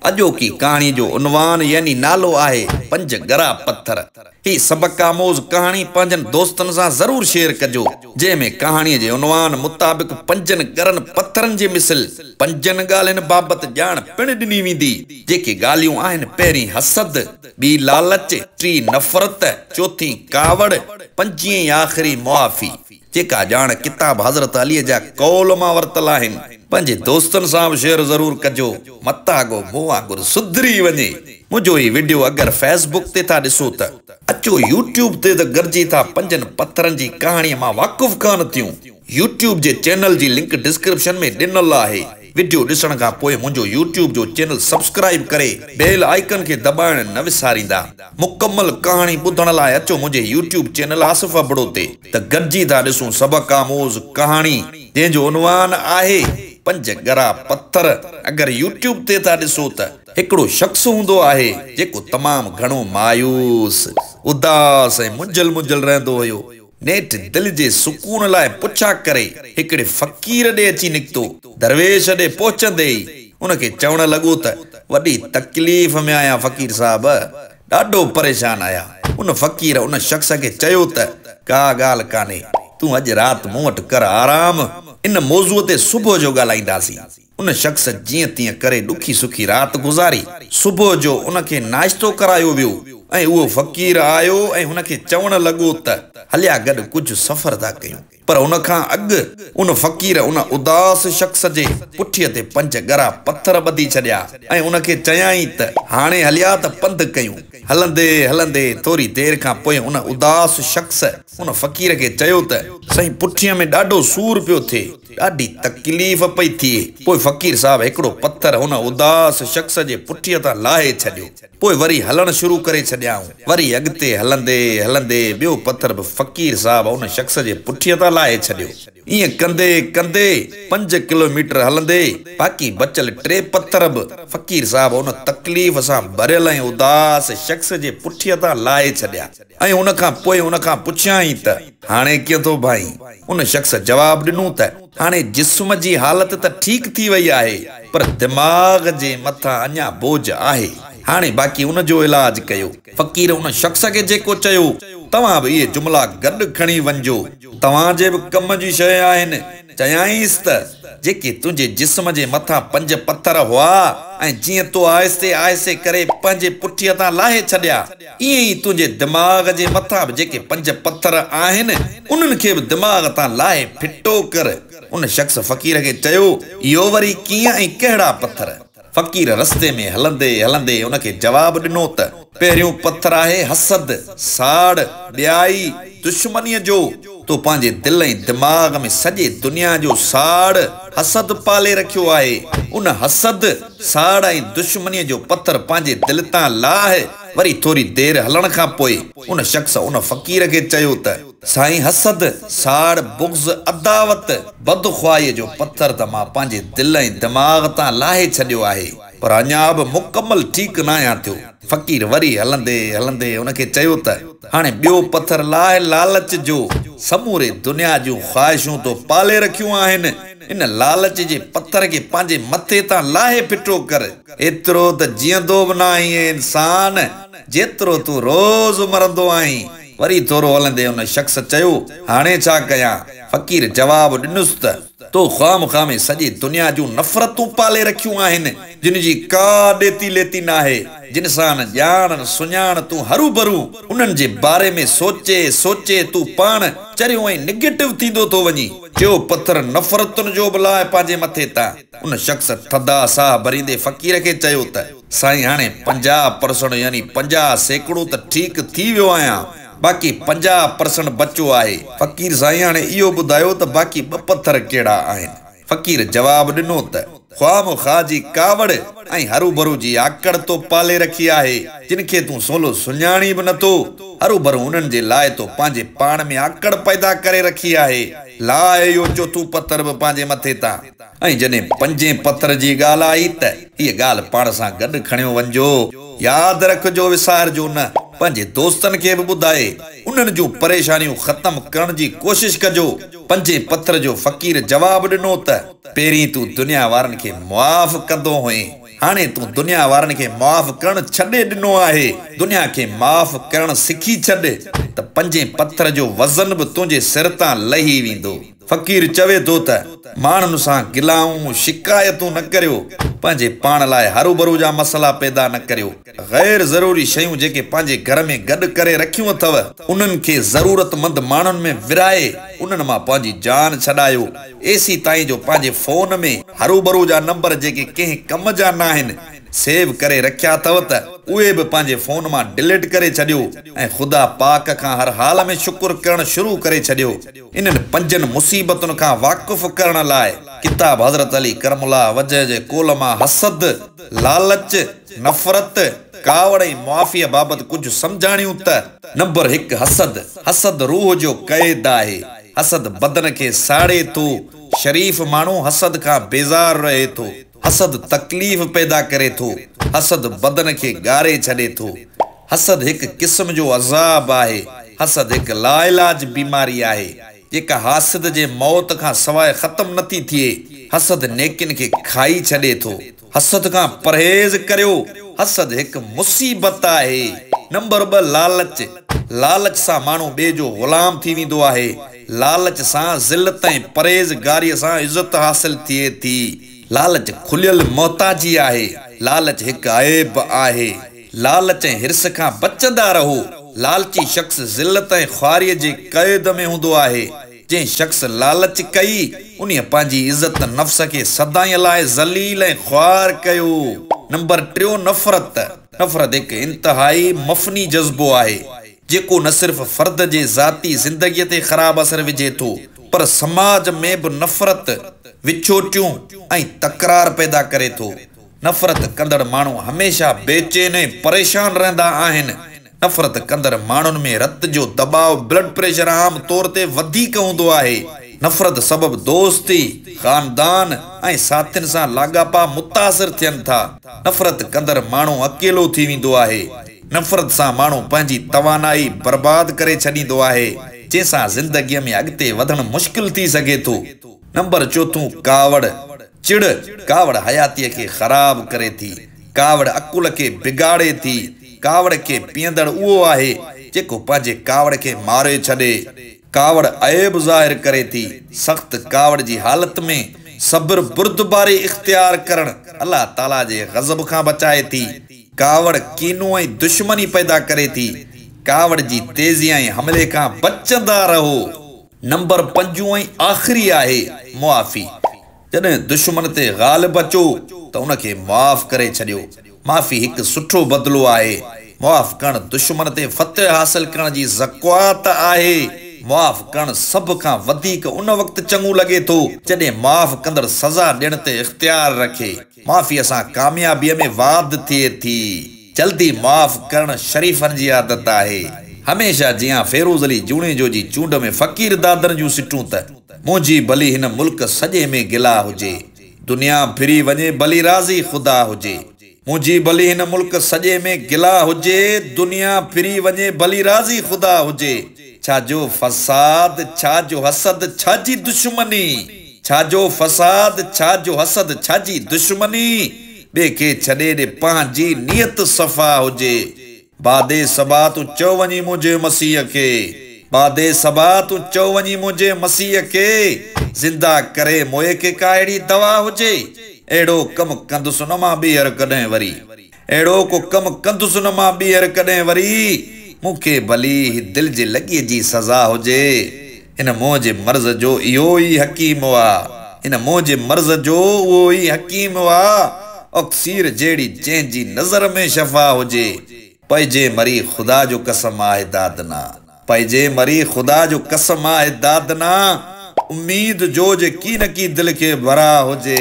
اڄوڪي ڪهاڻي جو عنوان يعني نالو آهي پنج ڳرا پٿر. هي سبق آموز ڪهاڻي پنهنجن دوستن سان ضرور شيئر ڪجو، جنهن ۾ ڪهاڻي جي عنوان مطابق پنجن ڳرن پٿرن جي مثل پنجن ڳالهين بابت ڄاڻ پڻ ڏني ويندي، جيڪي ڳالهيون آهن پهرين حسد، ٻي لالچ، ٽين نفرت، چوٿين ڪاوڙ، پنجين ۽ آخري معافي. جيڪا ڄاڻ ڪتاب حضرت علي جا قول مان ورتل آهن. پنهنجي دوستن سان به شيئر ضرور ڪجو، متان ڪو مون وانگر سڌري وڃي. منهنجو هي وڊيو اگر فيس بڪ تي ٿا ڏسو ته اچو يوٽيوب تي ته گڏجي ٿا پنجن پٿرن جي ڪهاڻي مان واقف ڪانه ٿيون. يوٽيوب جي چينل جي لنڪ ڊسڪرپشن ۾ ڏنل آهي. وڊيو ڏسڻ کان پوء منهنجو يوٽيوب جو چينل سبسڪرائيب ڪري بيل آئيڪن کي دٻائڻ نه وساريندا. مڪمل ڪهاڻي ٻڌڻ لاء اچو منهنجي يوٽيوب چينل آصف ابڙو تي ته گڏجي ٿا ڏسون سبق آموز ڪهاڻي جنهن جو عنوان آهي پنج ڳرا پٿر. اگر يوٽيوب تي ٿا ڏسو ته هڪڙو شخص هوندو آهي جيڪو تمام گهڻو مايوس، اداس ۽ منجهيل منجهيل رهندو هيو. نيٺ دل جي سڪون لاء پڇا ڪري هڪڙي فقير ڏي اچي نڪتو. درويش ڏي پهچندي ئي ان کي چوڻ لڳو ته وڏي تڪليف ۾ آهيان فقير صاحب، ڏاڍو پريشان آهيان. ان فقير ان شخص کي چيو ته ڪا ڳالهه ڪانهي، تون اڄ رات مون وٽ ڪر آرام، ان موضوع تي صبح جو ڳالهائينداسين. ان شخص جيئن تيئن ڪري ڏکي سکي رات گذاري. صبح جو ان کي ناشتو ڪرايو ويو ۽ اهو فقير آيو ۽ هن کي چوڻ لڳو ته هليا گڏ ڪجهه سفر ٿا ڪيون. پر ان کان اڳ ان فقير ان اداس شخص جي پٺيء تي پنج ڳرا پٿر ٻڌي ڇڏيا ۽ ان کي چيائين ته هاڻي هليا ته پنڌ ڪيون. هلندي هلندي ٿوري دير کان پوء ان اداس شخص ان فقير کي چيو ته سائين پٺيء ۾ ڏاڍو سور پيو ٿئي. ڏاڍي تڪليف پئي ٿئي. پوء فقير صاحب هڪڙو پٿر هن اداس شخص جي پٺيء تان لاهي ڇڏيو. پوء وري هلڻ شروع ڪري ڇڏيائون. وري اڳتي هلندي هلندي ٻيو پٿر به فقير صاحب ان شخص جي پٺيء تان لاهي ڇڏيو. ائين ڪندي ڪندي پنج ڪلوميٽر هلندي باقي بچيل ٽي پٿر به فقير صاحب ان تڪليف سان ڀريل ۽ اداس شخص جي پٺيء تان لاهي ڇڏيا. ۽ ان کان پوء ان کان پڇيائين ته، هاڻي ڪيئن ٿو ڀانئين؟ ان شخص جواب ڏنو ته، هاڻي جسم جي حالت ته ٺيڪ ٿي وئي آهي، پر دماغ جي مٿان اڃا بوجهه آهي. هاڻي باقي ان جو علاج ڪيو. فقير ان شخص کي جيڪو چيو، توهان به اهي جملا گڏ کڻي وڃجو. توهان جي به ڪم جي شيء آهن. چيائينس ته، جيڪي تنهنجي جسم جي مٿان پنج پٿر هئا ۽ جيئن تو آهستي آهستي ڪري پنهنجي پٺيء تان لاهي ڇڏيا، ائين ئي تنهنجي دماغ جي مٿان به جيڪي پنج پٿر آهن، انهن کي به دماغ تان لاهي ڦٽو ڪر. ان شخص فقير کي چيو، اهو وري ڪيئن ۽ ڪهڙا پٿر؟ فقير رستي ۾ هلندي هلندي ان کي جواب ڏنو ته، پهريون پٿر آهي حسد، ساڙ، ٻيائي، دشمنيء جو. تو پنهنجي دل ۽ دماغ ۾ سڄي دنيا جو ساڙ، حسد پالي رکيو آهي. ان حسد، ساڙ ۽ دشمنيء جو پٿر پنهنجي دل تان لاهه. وري ٿوري دير هلڻ کان پوء ان شخص ان فقير کي چيو ته، سائين حسد، ساڙ، بغض، عداوت، بدخواهيء جو پٿر ته مان پنهنجي دل ۽ دماغ تان لاهي ڇڏيو آهي، پر اڃا به مڪمل ٺيڪ ناهيان ٿيو. فقير وري هلندي هلندي ان کي چيو ته، هاڻي ٻيو پٿر لاهه لالچ جو، سموري دنيا جون خواهشون تو پالي رکيون آهن، ان لالچ جي پٿر کي پنهنجي مٿي تان لاهي ڦٽو ڪر. ايترو ته جيئندو به ناهين اي انسان، جيترو تون روز مرندو آهين. وري ٿورو هلندي ان شخص چيو، هاڻي ڇا ڪيان؟ فقير جواب ڏنس ته، تو خوامخواه ۾ سڄي دنيا جون نفرتون پالي رکيون آهن، جن جي ڪا ڏيتي ليتي ناهي، جن سان نه ڄاڻ نه سڃاڻ تون هروڀرو انهن جي باري ۾ سوچي سوچي تون پاڻ چريو ۽ نگيٽو ٿيندو ٿو وڃين. ٽيو پٿر نفرتن جو به لاهه پنهنجي مٿي تان. ان شخص ٿڌا ساهه ڀريندي فقير کي چيو ته، سائين هاڻي 50 پرسنٽ يعني 50% ته ٺيڪ ٿي ويو آهيان، باقي 50 پرسنٽ بچو آهي. فقير سائين هاڻي اهو ٻڌايو ته باقي ٻه پٿر ڪهڙا آهن؟ فقير جواب ڏنو ته، خوامخواه جي ڪاوڙ ۽ هروڀرو جي آڪڙ تو پالي رکي آهي، جن کي تون سولو سڃاڻين به نٿو، هروڀرو انهن جي لاء تو پنهنجي پاڻ ۾ آڪڙ پيدا ڪري رکي آهي، لاهه اهو چوٿون پٿر به پنهنجي مٿي تان. ۽ جڏهن پنجين پٿر جي ڳالهه آئي ته هيء ڳالهه پاڻ سان گڏ کڻيو وڃجو، ياد رکجو وسارجو نه، پنهنجي دوستن کي به ٻڌائي. انهن جون پريشانيون ختم ڪرڻ جي ڪوشش ڪجو. پنجين پٿر جو فقير جواب ڏنو ته، پهرين تون دنيا وارن کي معاف ڪندو هئين، هاڻي تون دنيا وارن کي معاف ڪرڻ ڇڏي ڏنو آهي. دنيا کي معاف ڪرڻ سکي ڇڏ ته پنجين پٿر جو وزن به تنهنجي سر تان لهي ويندو. فقير چوي ٿو ته، ماڻهن سان گلائون، شڪايتون نه ڪريو، پنهنجي پاڻ لاء هروڀرو جا مسئلا پيدا نه ڪريو. غير ضروري شيون جيڪي پنهنجي گهر ۾ گڏ ڪري رکيون اٿو، انهن کي ضرورتمند ماڻهن ۾ ورهائي انهن مان پنهنجي جان ڇڏايو. ايسيتائين جو پنهنجي فون ۾ هروڀرو جا نمبر جيڪي ڪنهن ڪم جا ناهن، سيو ڪري رکيا اٿو ته اهي به پنهنجي فون مان ڊليٽ ڪري ڇڏيو ۽ خدا پاڪ کان هر حال ۾ شڪر ڪرڻ شروع ڪري ڇڏيو. انهن پنجن مصيبتن کان واقف ڪرڻ لاء ڪتاب حضرت علي ڪرم الله وجهه جي قول مان حسد، لالچ، نفرت، ڪاوڙ ۽ معافيء بابت ڪجهه سمجهاڻيون ته. نمبر هڪ، حسد، حسد روح جو قيد آهي. حسد بدن کي ساڙي ٿو. شريف ماڻهو حسد کان بيزار رهي ٿو. حسد تڪليف پيدا ڪري ٿو. حسد بدن کي ڳاري ڇڏي ٿو. حسد هڪ قسم جو عذاب آهي. حسد هڪ لاعلاج بيماري آهي، جيڪا حاسد جي موت کان سواء ختم نٿي ٿئي. حسد نيڪين کي کائي ڇڏي ٿو. حسد کان پرهيز ڪريو، حسد هڪ مصيبت آهي. نمبر ٻه، لالچ، لالچ سان ماڻهو ٻئي جو غلام ٿي ويندو آهي. لالچ سان ذلت ۽ پرهيز گاريء سان عزت حاصل ٿئي ٿي. لالچ کليل محتاجي آهي. لالچ هڪ عيب آهي. لالچ ۽ حرص کان بچندا رهو. لالچي شخص ذلت ۽ خواريء جي قيد ۾ هوندو آهي. جنهن شخص لالچ ڪئي، انهيء پنهنجي عزت نفس کي سدائين لاء ذليل ۽ خوار ڪيو. نمبر ٽيون نفرت، نفرت هڪ انتهائي مفني جذبو آهي، جيڪو نه صرف فرد جي ذاتي زندگيء تي خراب اثر وجهي ٿو، پر سماج ۾ به نفرت، وڇوٽيون ۽ تڪرار پيدا ڪري ٿو. نفرت ڪندڙ ماڻهو هميشه بيچين ۽ پريشان رهندا آهن. نفرت ڪندڙ ماڻهن ۾ رت جو دٻاء، بلڊ پريشر، عام طور تي وڌيڪ هوندو آهي. نفرت سبب دوستي، خاندان ۽ ساٿين سان لاڳاپا متاثر ٿين ٿا. نفرت ڪندڙ ماڻهو اڪيلو ٿي ويندو آهي. نفرت سان ماڻهو پنهنجي توانائي برباد ڪري ڇڏيندو آهي، جنهن سان زندگيء ۾ اڳتي وڌڻ مشڪل ٿي سگهي ٿو. نمبر چوٿون ڪاوڙ. چڙ، ڪاوڙ حياتيء کي خراب ڪري ٿي. ڪاوڙ عقل کي بگاڙي ٿي. ڪاوڙ کي پيئندڙ اهو آهي، جيڪو پنهنجي ڪاوڙ کي ماري ڇڏي. ڪاوڙ عيب ظاهر ڪري ٿي. سخت ڪاوڙ جي حالت ۾ صبر بردباري اختيار ڪرڻ الله تعاليٰ جي غضب کان بچائي ٿي. ڪاوڙ ڪينو ۽ دشمني پيدا ڪري ٿي. ڪاوڙ جي تيزي ۽ حملي کان بچندا رهو. نمبر پنجون ۽ آخري آهي معافي. جڏهن دشمن تي غالب اچو ته ان کي معاف ڪري ڇڏيو. معافي هڪ سٺو بدلو آهي. معاف ڪرڻ دشمن تي فتح حاصل ڪرڻ جي زڪوات آهي. معاف ڪرڻ سڀ کان وڌيڪ ان وقت چڱو لڳي ٿو جڏهن معاف ڪندڙ سزا ڏيڻ تي اختيار رکي. معافيء سان ڪاميابيء ۾ واڌ ٿئي ٿي. جلدي معاف ڪرڻ شريفن جي عادت آهي. هميشه جيان فيروز علي جوڻيجو جي چونڊ ۾ فقير دادن جون سٽون ته، منهنجي ڀلي هن ملڪ سڄي ۾ گلا هجي، دنيا ڦري وڃي ڀلي راضي خدا هجي. منهنجي ڀلي هن ملڪ سڄي ۾ گلا هجي، دنيا ڦري وڃي ڀلي راضي خدا هجي. ڇا جو فساد، ڇا جو حسد، ڇا جي دشمني. ڇا جو فساد، ڇا جو حسد، ڇا جي دشمني، ٻئي کي ڇڏي ڏي پنهنجي نيت صفا هجي. باد صبا تون چئو وڃي منهنجي مسيح کي، باد صبا تون چئو وڃي منهنجي مسيح کي، زنده ڪري موئي کي ڪا اهڙي دوا هجي. اهڙو ڪم ڪندس نه مان ٻيهر ڪڏهن وري، اهڙو ڪو ڪم ڪندس نه مان ٻيهر ڪڏهن وري، مون کي ڀلي هي دل جي لڳيء جي سزا هجي. هن منهنجي مرض جو اهو ئي حڪيم آ. هن منهنجي مرض جو اهو ئي حڪيم آ. اڪسير جهڙي جنهن جي نظر ۾ شفا هجي. پئجي مري خدا جو قسم آهي دادنا. پئجي مري خدا جو قسم آهي دادنا. اميد جو جي ڪي نه ڪي دل کي ڀرا هجي.